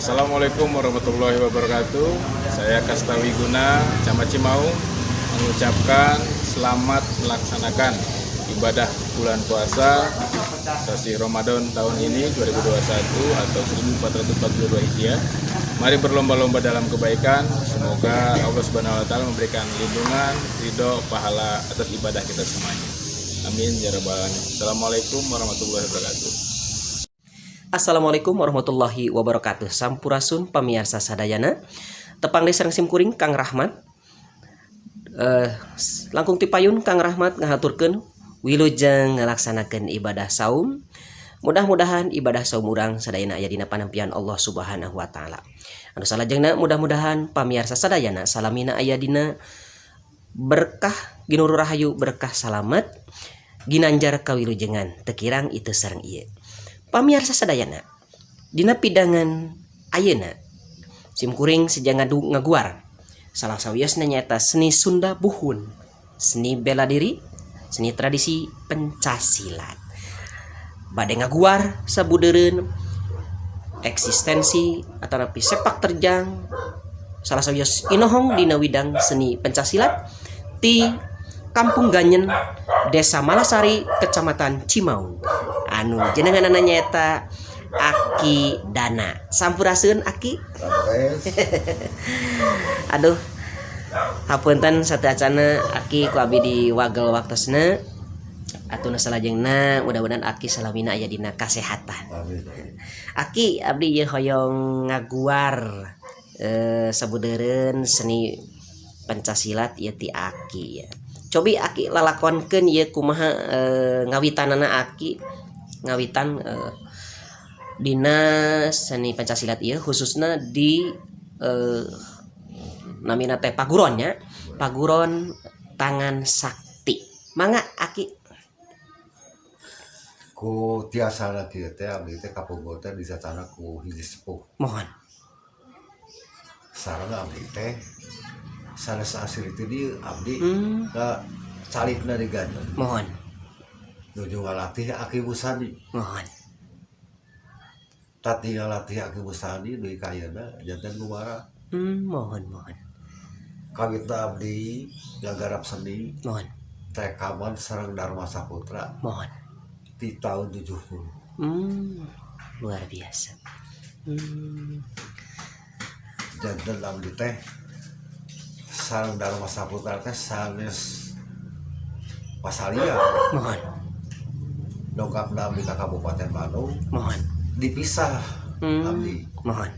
Assalamualaikum warahmatullahi wabarakatuh. Saya Kasta Wiguna, Camat Cimaung, mengucapkan selamat melaksanakan ibadah bulan puasa sasi Ramadan tahun ini 2021 atau 1442 Hijriah. Mari berlomba-lomba dalam kebaikan. Semoga Allah Subhanahu wa taala memberikan lindungan, ridho, pahala atas ibadah kita semuanya. Amin ya rabbal alamin. Assalamualaikum warahmatullahi wabarakatuh. Assalamualaikum warahmatullahi wabarakatuh. Sampurasun pamiarsa sadayana. Tepang deui sareng simkuring Kang Rahmat. Langkung tipayun Kang Rahmat ngahaturkeun wilujeng ngalaksanakeun ibadah saum. Mudah-mudahan ibadah saum urang sadayana aya dina panampian Allah Subhanahu wa taala. Anu salajengna, mudah-mudahan pamiarsa sadayana salamina aya dina berkah ginuru rahayu, berkah salamet, ginanjar kawilujengan teu kirang itu sareng ieu. Pamiarsa sadayana, dina pidangan ayeuna simkuring seja ngadu ngaguar salah sawiosna, nyaeta seni Sunda buhun, seni bela diri, seni tradisi pencak silat. Bade ngaguar sabudeureun eksistensi atanapi sepak terjang salah sawios inohong dina widang seni pencak silat ti Kampung Ganyen, Desa Malasari, Kecamatan Cimaung, anu jenenganana nyaeta Aki Dana. Sampurasun, Aki. Aduh, hapunten sateuacanna, Aki, ku abi diwagel waktosna. Atuh nu salajengna, mudah-mudahan Aki salamina aya dina kasehatan. Aki, abdi ieu hoyong ngaguar sabudeureun seni pencak silat ieu ti Aki ya. Cobi Aki lalakonkeun ieu kumaha ngawitanana Aki ngawitan dina seni pencak silat ieu, khususna di namina teh paguron nya, paguron tangan sakti. Mangga, Aki. Ku tiasana kieu teh, abdi teh kapungkur teh disacana ku hiji sepuh. Mohon. Sareng abdi teh sanes asli teh di abdi ka calikna di Ganyen. Mohon. Nuju ngalatih Aki Musani. Mohon. Tati ngalatih Aki Musani deui ka ayeuna janten ngumara. Mohon mohon. Kawitna abdi ngagarap seni Mohon. rekaman sareng Dharma Saputra Mohon. di tahun 70. Luar biasa. Janten abdi teh sareng Dharma Saputra teh sanes pasalia. Mohon. Dongkapna abdi ka Kabupaten Bandung, Mohon. dipisah abdi. Mohon.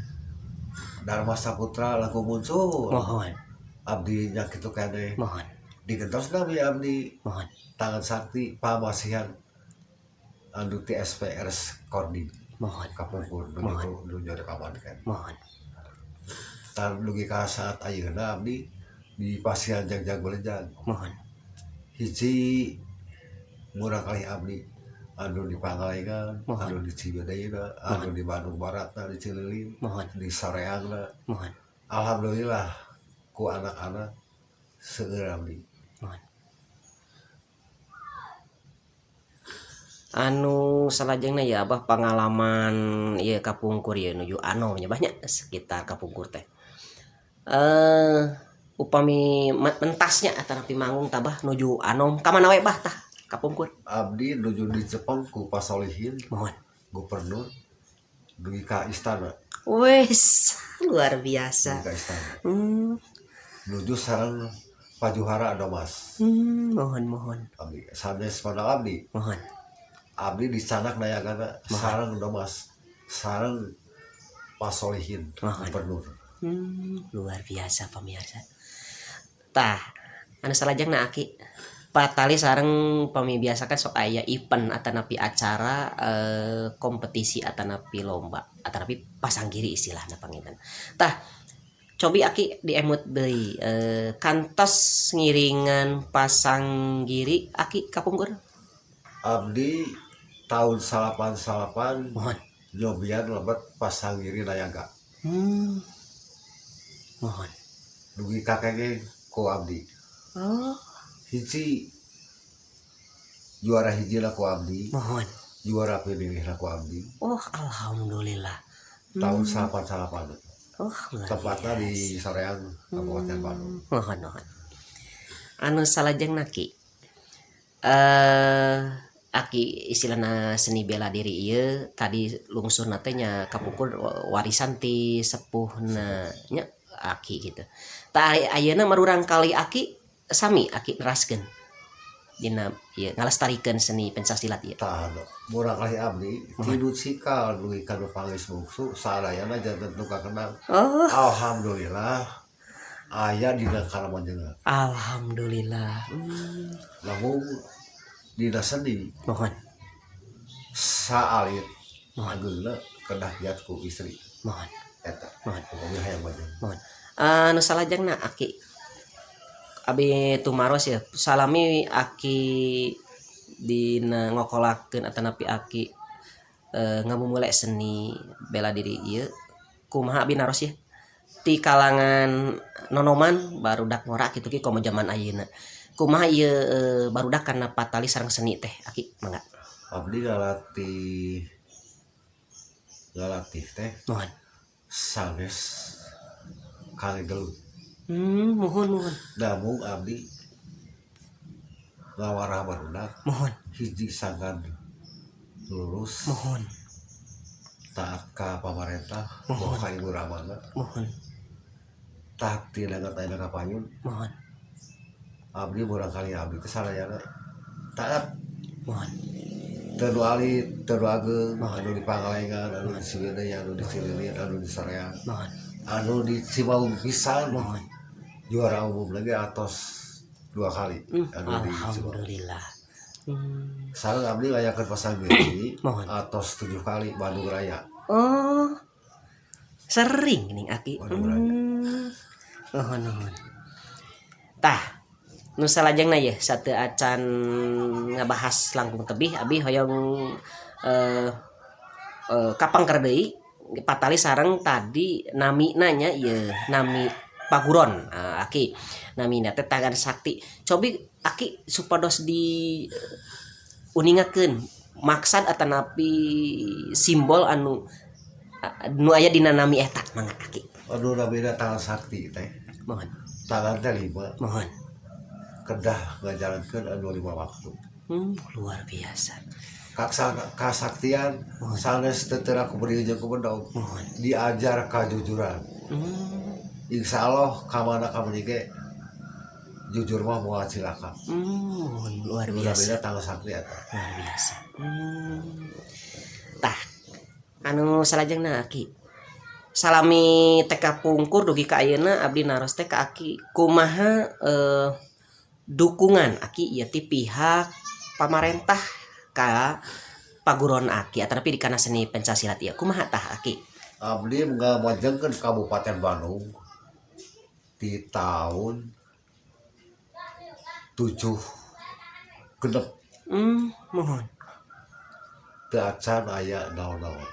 Dharma Saputra langkung muncul. Mohon. Abdi nya kitu keneh. Mohon. Digentos nami abdi Mohon. Tangan Sakti pamasihan anu ti SPRS Kordi Mohon. kapungkur Mohon. nu rekaman kan. Mohon. Tan dugi ka saat ayeuna abdi di pasihan jagjag belejag. Mohon. Hiji murang kali abdi anu di Pangalengan, Mohon. anu di Ciwideyna, anu di Bandung Baratna, di Cililin, Mohon. di Soreangna. Mohon. Alhamdulillah ku anak-anak seueur abdi. Mohon. Anu salajengna ya, Abah, pengalaman ieu kapungkur ieu nuju anom nya banyak sekitar kapungkur teh upami mentasnya atanapi manggung tabah nuju anom ka mana we, Bah, tah kapungkur? Abdi nuju di Jepang ku Pasolihin, Mohon. gubernur, dugi ka istana. Wes, luar biasa. Dugi ka istana nuju sareng Pajuhara Domas. Mohon mohon. Abdi sanes pada abdi. Mohon. Abdi dicanak nayagana sareng Domas sareng Pasolihin, Mohon. gubernur. Luar biasa, pemirsa. Tah, anu salajengna, Aki, patali sareng pami biasa kan sok aya event atanapi acara kompetisi atanapi lomba atanapi pasanggiri istilahna panginten. Tah, cobi Aki diemut deui kantos ngiringan pasanggiri Aki kapungkur. Abdi tahun 88 Mohon. Nyobian lebet pasanggiri nayaga. Mohon. Dugi kakek ku abdi. Oh. Hiji juara, hiji lah ku abdi. Mohon. Juara pilih lah ku abdi. Oh, alhamdulillah. Tahun 88. Oh, luar Tepatnya di Soreang, Kabupaten Bandung. Muhun, muhun. Anu salajengna, Ki, aki istilahna seni bela diri ieu tadi lungsurna teh nya kapungkur warisan ti sepuhna nya, aki, gitu. Tah, ayeuna murangkalih aki sami aki neraskeun dina ieu ngalestarikeun seni pencak silat ieu? Tah, murangkalih abdi ti nu cikal dugi ka nu pangeus bungsu sadayana janten tukang kendang. Oh. Alhamdulillah aya dina karamajengan. Alhamdulillah. Namun dina seni Muhun. saalit Muhun. ageungna kedah giat ku istri. Muhun. Eta. Muhun. Upami hayang majeng. Muhun. Anu salajengna, aki, abi tumaros ya, salami aki dina ngokolakeun atanapi aki ngamumule seni bela diri ieu, kumaha abi naros ya, ti kalangan nonoman barudak ngora kitu, Ki, komo jaman ayeuna kumaha ieu barudak kana patali sareng seni teh, aki? Mangga. Abdi ngalatih ngalatih teh Muhun. sanes kali gelut. Muhun, muhun. Namun abdi ngawarah barudak hiji sangkan lurus, taat ka pamarentah, Muhun. ka ibu ramana, taat tidak ayeuna ka payun. Abdi murangkalih abdi teh sadayana taat, teu nu alit, teu nu ageung, anu di Pangalengan, anu di Ciwidey, anu di Cililin, anu di Soreang, anu di Cimaung pisan, juara umum lagi atos dua kali anu di Cimaung. Alhamdulillah. Sareng abdi ngayakeun pasanggiri atos 7 kali Bandung Raya. Oh, sering nih, aki. Bandung Raya. Muhun, muhun. Tah, nu salajengna ye sateuacan ngabahas langkung tebih, abi hoyong kapangker deui patali sareng tadi namina nya ieu, nami paguron. Ah, aki, namina teh Tangan Sakti. Cobi aki supados di uningakeun maksad atanapi simbol anu nu aya dina nami eta, mangga, aki. Anu namina Tangan Sakti teh, Muhun. tangan teh lima, Muhun. kedah ngajalankeun anu 5 waktu. Luar biasa. Kaksa kasaktian sanes teu teu ku beri jeung ku bedog, diajar kajujuran. Insya Allah kamana kamana ge jujur mah moal cilaka. Luar Nu biasa. namina Tangan Sakti eta. Luar biasa. Tah, anu salajengna, aki, salami TK pungkur dugi ka ayeuna, abdi naros teh ka aki kumaha dukungan aki ieu ti pihak pamarentah ka paguron aki atanapi di kana seni pencak silat ieu, kumaha tah, aki? Abdi ngamajengkeun Kabupaten Bandung di tahun 76. Muhun. Teu acan aya naon-naon.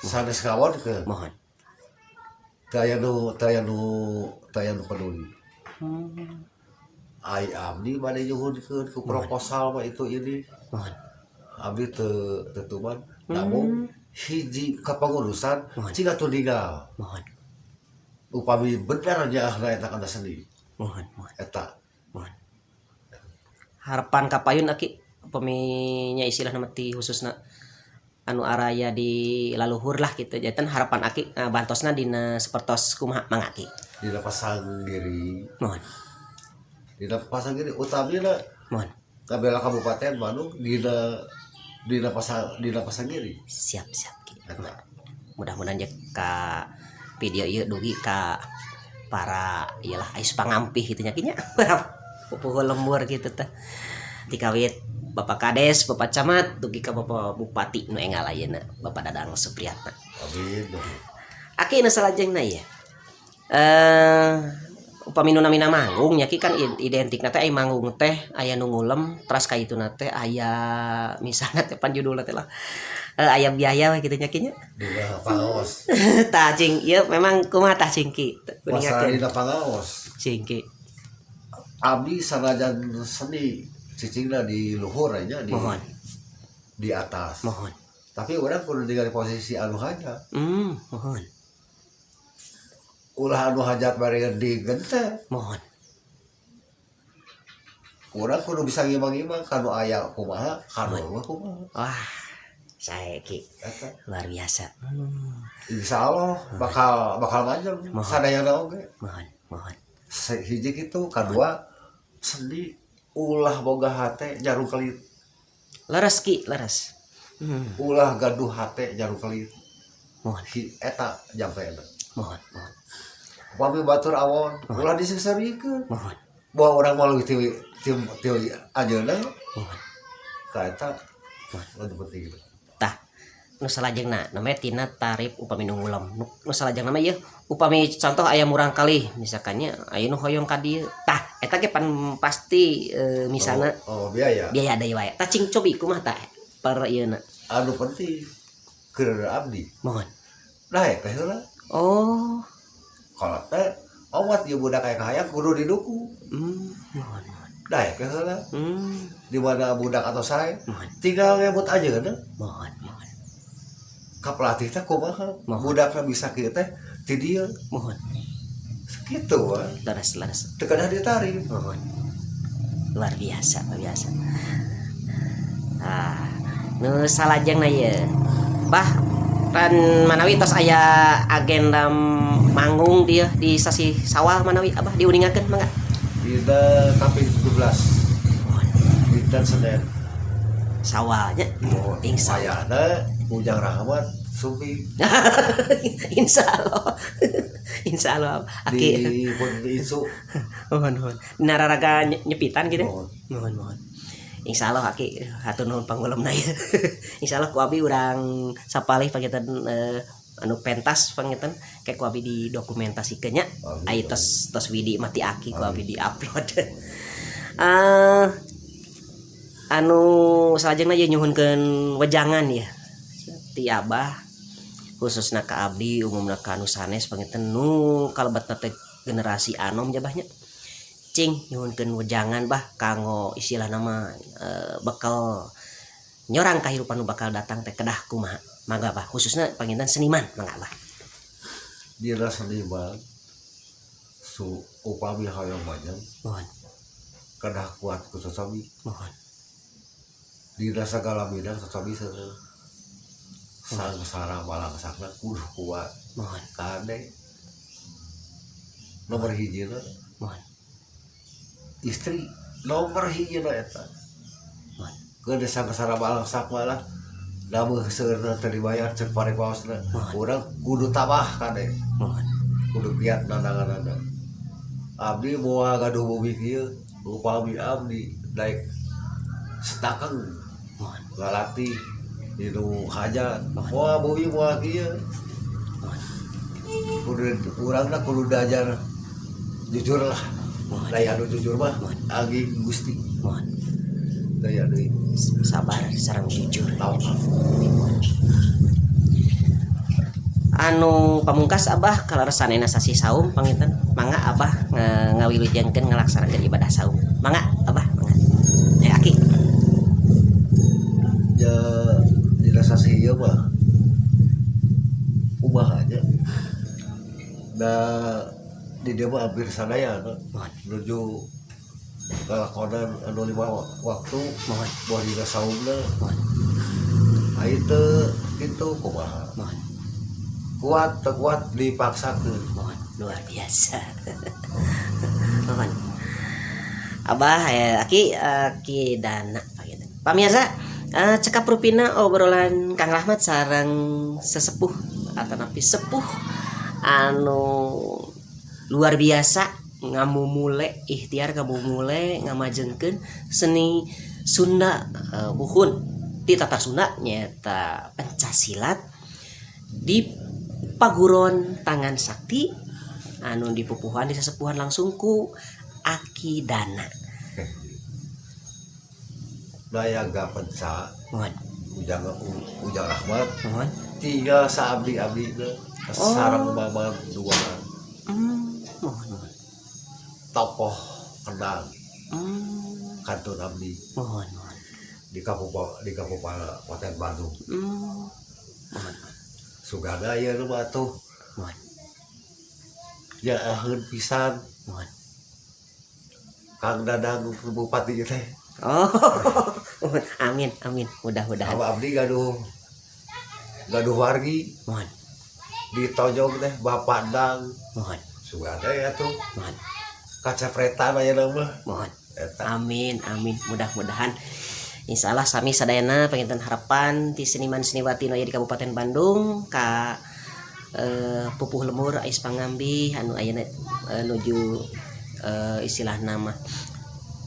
Sanes ngawonkeun. Muhun. Teu aya nu peduli. Ai abdi bade nyuhunkeun ku proposal mah itu ini. Abdi teu teu tuman. Namun hiji kepengurusan ciga atuh ninggal. Upami bener nyaahna eta kana seni. Muhun, muhun. Eta. Muhun. Harapan kapayun, aki, upami nya istilah nama ti khususna anu araya di laluhur lah gitu, janten harapan aki bantosna dina sapertos kumaha, mangga, aki? Dina pasanggiri. Muhun. Dina pasanggiri utamina ngabela Kabupaten Bandung dina dina pasang dina pasanggiri. Siap, siap, Ki. Eta. Mudah-mudahan ya ka video ieu dugi ka para iyalah ais pangampih gitu nya, Ki, nya, pupuhu lembur gitu teh, dikawit Bapak Kades, Bapak Camat, dugi ka Bapak Bupati nu enggal ayeuna, Bapak Dadang Supriyatna. Amin. Aki, nu salajengna ya, upami nu namina manggung nya, Ki, kan identikna teh ai manggung teh aya nu ngulem, teras ka ituna teh aya misalna teh pan judulna teh lah aya biaya we kitu nya, Ki, nya. Dina pangaos. Tah, cing, ieu memang kumaha tah, cing, Ki? Masalah Kuningakeun. dina pangaos. Cing, Ki. Abdi sanajan seni cicingna di luhur nya, di Muhun. di atas. Muhun. Tapi urang kudu ningali posisi anu hajat. Mohon. Ulah anu hajat bari digente. Mohon. Urang kudu bisa ngimang-ngimang kanu aya kumaha, kanu eueuh kumaha. Wah, sae Ki. Eta. Luar biasa. Insya Allah bakal bakal majeng sadayana oge. Mohon, mohon. Hiji kitu, kadua seni ulah boga hate nyaru kelit. Leres Ki, leres. Ulah gaduh hate nyaru kelit. Mohon. Eta jampena. Mohon, mohon. Upami batur awon, ulah diseserikeun. Mohon. Bahwa urang mah leuwih ti ti ti anjeunna. Mohon. Ka eta lebih penting. Tah, nu salajengna namanya tina tarif upami nu ngulem. Nu salajengna mah ieu upami contoh aya murang kali misalkannya aya nu hoyong ka dieu. Tah, eta ge pan pasti misalna Oh, biaya. Biaya deui wae. Tah, cing cobi kumaha tah per ieuna. Anu penting keur abdi. Mohon. Nah, teh heula. Oh. Kalau teh omat ieu budak aya kahayang kudu didukung. Mohon, mohon. Nah, teh heula. Di mana budak atau sae Mohon. Tinggal ngebut aja kan. Mohon, mohon. Ka pelatih teh kumaha? Mohon. Budakna bisa kieu teh ti dieu. Mohon. Kitu we. Leres, leres. Teu kedah ditarik. Mohon. Luar biasa, luar biasa. Ah, nu salajengna ieu. Bah, kan manawi tos aya agenda manggung dia di sasi Sawal manawi Abah diuningakeun mangga. Dina kaping 17. Mohon. Dinten Senin. Sawalnya. Oh, Insya Allah. Ayana Ujang Rahmat Supi Insya Allah. Insya Allah. di Aki. pun isu. Mohon, mohon. Nararaga nyepitan gitu. Mohon. Mohon, mohon. Insya Allah Aki hatur nuhun pangulemna ya. Insya Allah ku abi urang sapalih panginten anu pentas panginten kayak ku abi didokumentasikeun nya. Amin. Ai tos tos widi mati aki ku abi di-upload. Ah, anu salajengna ye nyuhunkeun wejangan ya ti Abah khususna ka abdi, umumna ka anu sanes panginten nu kalebetna teh generasi anom jabahnya, cing nyuhunkeun wejangan bah kanggo istilah nama bekal nyorang kahirupan nu bakal datang teh kedah kumaha, mangga bah, khususnya panginten seniman, mangga bah. Dina seniman su upami hoyong majeng Mohon. Kedah kuat ku sosomi. Mohon. Dina sagala bidang sosomi seueuh sangsara malangsakna kudu kuat. Mohon. Kade nomor hiji Mohon. Istri nomor hiji eta. Mohon. Gede sangsara malangsak malah lamun seueurna teu dibayar cek paripaosna. Mohon. Urang kudu tabah kade. Mohon. Kudu kiat nandanganana. Abdi moal gaduh bumi kieu upami abdi daek setakeng Mohon. ngalatih dinu hajat moal bumi moal kieu. Mohon. Kudu urangna kudu diajar jujur lah. Mohon. Daya anu jujur mah Mohon. aging Gusti. Mohon. Daya deui. Sabar sareng jujur. Tawakal. Anu pamungkas Abah, kaleresanena sasi saum panginten mangga Abah ngawilujengkeun ngalaksanakeun ibadah saum, mangga Abah, mangga ya Aki. Ya dina sasi ieu mah kumaha nya da di dieu mah hampir sadaya Mohon. Menuju lalakonan anu 5 waktu. Mohon. Buah dina saumna. Mohon. Ai teu kitu kumaha? Mohon. Kuat teu kuat dipaksakeun. Mohon, luar biasa. Mohon Abah ya, Aki, Aki Dana panginten. Pamirsa, cekap rupina obrolan Kang Rahmat sareng sesepuh atau napi sepuh anu luar biasa ngamumule ikhtiar, ngamumule ngamajengkeun seni Sunda, buhun di Tatar Sunda nyaeta pencak silat di Paguron Tangan Sakti anu dipupuhan disesepuhan langsung ku Aki Dana. Nayaga pencak. Mohon. Ujang Ujang Rahmat. Mohon. Tinggal saabdi-abdi Oh. sareng Maman dua. Mohon, mohon. Tokoh kendang kantun abdi. Mohon, mohon. Di Kabupaten Bandung. Muhun. Sugana ieu nu mah atuh. Muhun. Ya aheun pisan. Muhun. Kang Dadang bupati teh. Oh, muhun. Amin, amin, mudah-mudahan. Sama abdi gaduh gaduh wargi ditonjok teh Bapak Dang. Sugana ya tuh. Kacepretan aya mah. Muhun. Eta. Amin, amin, mudah-mudahan. Insya Allah sami sadayana panginten harapan ti seniman seniwati nu aya di Kabupaten Bandung ka pupuh lembur Ais Pangambi anu ayeuna nuju istilah nama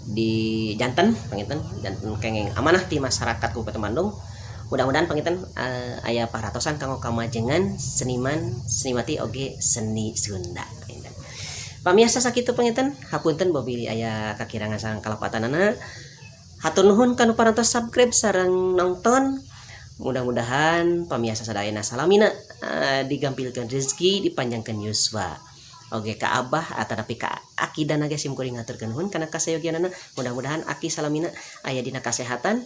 di janten panginten janten kenging amanah ti masyarakat Kabupaten Bandung. Mudah-mudahan panginten aya paratosan kanggo kamajengan seniman seniwati oge seni Sunda panginten. Pamiarsa, sakitu panginten, hapunten bilih aya kakirangan sareng kalepatanana. Hatur nuhun kanu parantos subscribe sareng nonton. Mudah-mudahan pamiarsa sadayana salamina digampilkeun rezeki, dipanjangkeun yuswa. Oke, ka Abah atau tapi ka Aki dan ge sim kuring ngaturkeun nuhun kana kasayogianana. Mudah-mudahan Aki salamina aya dina kasehatan,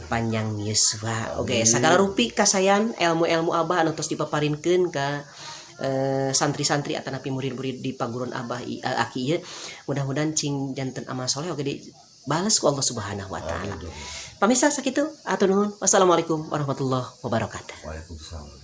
panjang yuswa. Oke, segala rupi kasayan ilmu-ilmu Abah anu tos dipaparinkeun ka santri-santri atau napi murid-murid di paguron Abah Aki ieu, mudah-mudahan cing janten amal soleh oge dibales ku Allah Subhanahu wa Taala. Pamirsa, sakitu, hatur nuhun. Wassalamualaikum warahmatullahi wabarakatuh. Waalaikumsalam.